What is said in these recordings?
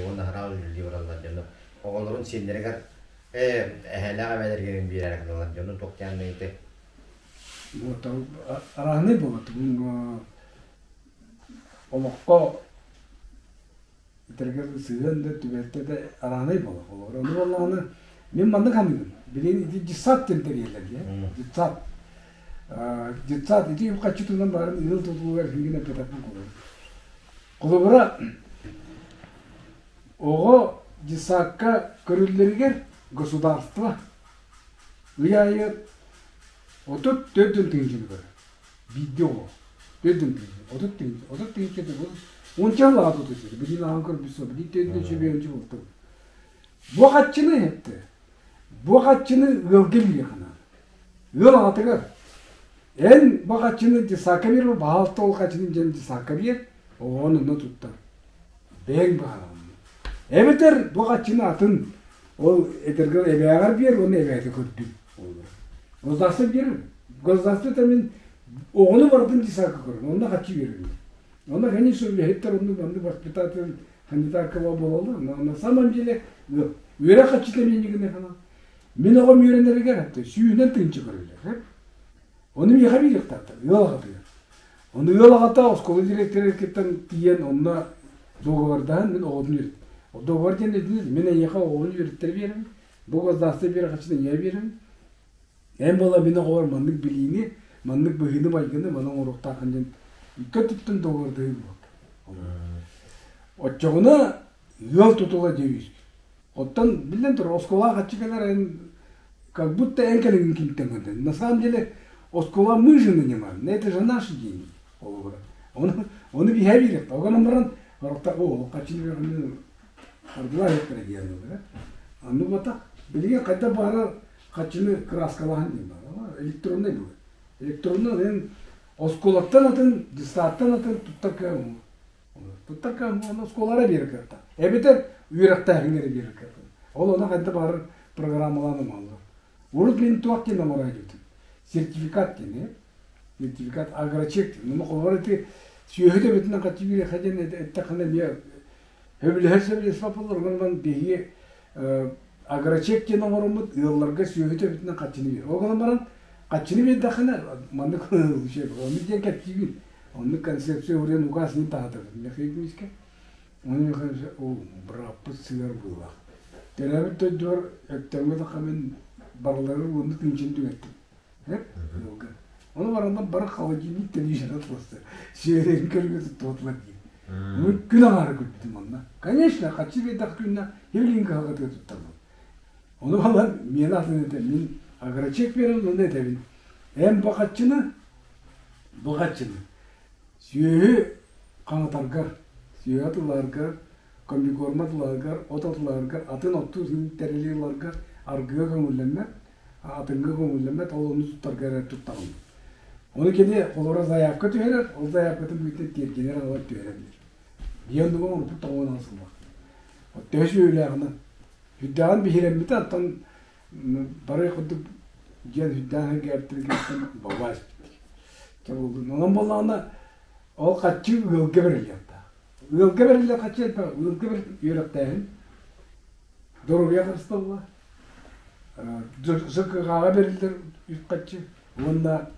Уонна сразу үлэлии бараллар дьону. Оҕолорун сиэннэригэр эһээлээх эбээлэригэр биэрээри гыналлар дьону туох диэн ити. Вот арааһынай буолар. Олоххо итэргэ сыһыан да түбэлтэ да арааһынай буолар. Холобура, ону буоллаҕына мин маннык саныыбын. Билигин ити детсад диэн тэрийэллэр дии. Детсад. Детсад ити үп-харчы туһунан баарын ыал тутулугар эһигин эппэтэхпин холобура. Холобура, оҕо детсадка көрүллэригэр государство ый аайы 34 тыһыынчаны көрөр. Биирдэ оҕо. Төрдүн тыһыынча, 30 тыһыынча, 30 тыһыынча уонча сыл тутусуйда. Билигин ааҕан көрбүт суох. Билигин төрдүн сүбүөнчү буолтум. Бу хаччыны эттэ. Бу хаччыны ыалга бириэхэ наада. Ыал аҕатыгар эн бу хаччыны детсадка биэр, баһаалта ол хаччыны дьэн детсадка биэр, оҕону онно туттар. Бэйэҥ быһаараҕын. Эбэтэр бу хаччыны атын ол этэргэ эбээҕэр биэр уонна эбээтэ көрдүн. Государство биэрэр. Государство мин оҕону барытын детсадка көрөн, онно хаччы биэрэр. Онно, конечно, үлэһиттэр оннук маннык воспитатель, санитарка буолаллар, но на самом деле үөрэх хаччыта миинигин ханан. Мин оҕом үөрэнэригэр сүүһүнэн тыынча көрөллөр. Ону миэхэ биэриэхтээхтэр, ыал аҕатыгар. Ону ыал аҕата оскуола директорыттан тиийэн онно договордаһан мин оҕобун үөрт. Договор диэн этинэр, мин эйиэхэ оҕобун үөрэттэрэ биэрэбин, бу государство биэрэр хаччыны ийэ биэрэбин. Эн буола мин оҕобор маннык билиини, маннык быһыыны-майгыны маны оҥоруохтааххын диэн икки өттүттэн договордаһыы буолар. Оччоҕуна ыал тутула дьэбиир. Оттон, биллэн турар, оскуолаҕа хаччы кэлэр эн как будто эн кэлиҥҥин кимтэн көрдөн. На самом деле оскуола мы же нанимаем, это же наши деньги. Холобура. Ону, ону биһэ биэриэхтэ. Огонон баран, орохта, о, хаччыны берханы ардылар эттэрэ диэн да. Аны батах, билигин хайда баарар хаччыны краскалаһан диэн бар. Электронный был. Электронный эн оскуолаттан атын, детсадтан атын туттар кыаҕым. Туттар кыаҕым оскуолара биэрэр кыахтаах. Эбэтэр үөрэхтээһиҥҥэ эрэ биэрэр кыахтаах. Ол ону хайда баарар программалаан оҥоһуллар. Урут мин туох диэн оҥоро иликтим. Сертификат диэн, сертификат агрочек диэн. Ону холобур ити сүөһү төбөтүнэн хаччы биэриэххэ диэн эттэххинэ эмиэ сөбүлэһэр сөбүлэспэт буоллар, онон биһиги агрочек диэн оҥороммут ыалларга сүөһү төбөтүнэн хаччыны биэр. Ол гынан баран хаччыны биэрдэххинэ маннык ону диэн кэпсиибин. Оннук концепция уруйан указ не таһатабыт. Михаил Мишка. Оны ол бырааппыт сыар быылах. Төрөөбүт дойдубар Өктөмҥө тахха мин барылары уонна тыынчын түҥэттим. Ыалга. Ону бараннар бары холодильник телевизор атласты. Сиэрин көргө туттуотулар дии. Ну күн аҥаара көрбүтүм онно. Конечно, хаччы биэрдэх күннэ хевлин кыһалҕатыгар тутталлар. Ону балан миэнэ атын этэ мин агрочек берем, онно этэбин. Эн бу хаччыны, бу хаччыны сүөһү хаҥатаргар, сүөһү атылларгар, комбикорма атылларгар, от атылларгар, атын оттуу тэрили ыларгар аргыга көҥүллэммэт, атыҥҥа көҥүллэммэт, ол ону туттарга эрэ туттаҕын. Ону кини холобура заявка түһэрэр, ол заявкатын бүйтэн тиэргэнэр аҕалар түһэрэн биэрэр. Биир оннуга оҥорбут тоҕуон сыллах. Төһө сүөһүлээҕинэн. Үрдээҕин биһирэммитэ, оттон бары курдук диэн үрдээх эргээттэргиттэн бабаас Онон буоллаҕына ол хаччы ыалга бэриллиэхтээх. Ыалга бэриллэр хаччы элбэх. Ыалга бэр үөрэхтээһин, доруобуйа харыстабыла, ЖКХ-ҕа бэриллэр үп-харчы уонна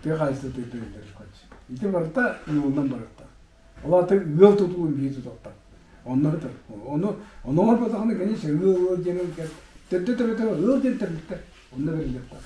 тыа хаһаайыстыбатыгар бэриллэр үп-харчы. Ити барыта ыалынан барыахтаах. Ол аата ыал тутулун биир тутуохтаах. Онно сытар. Ону ону оҥорботоххуна, конечно, ыал ыал диэн төрдө төбөтө ыал диэн төрүттэр. Онно бэриллиэхтээх.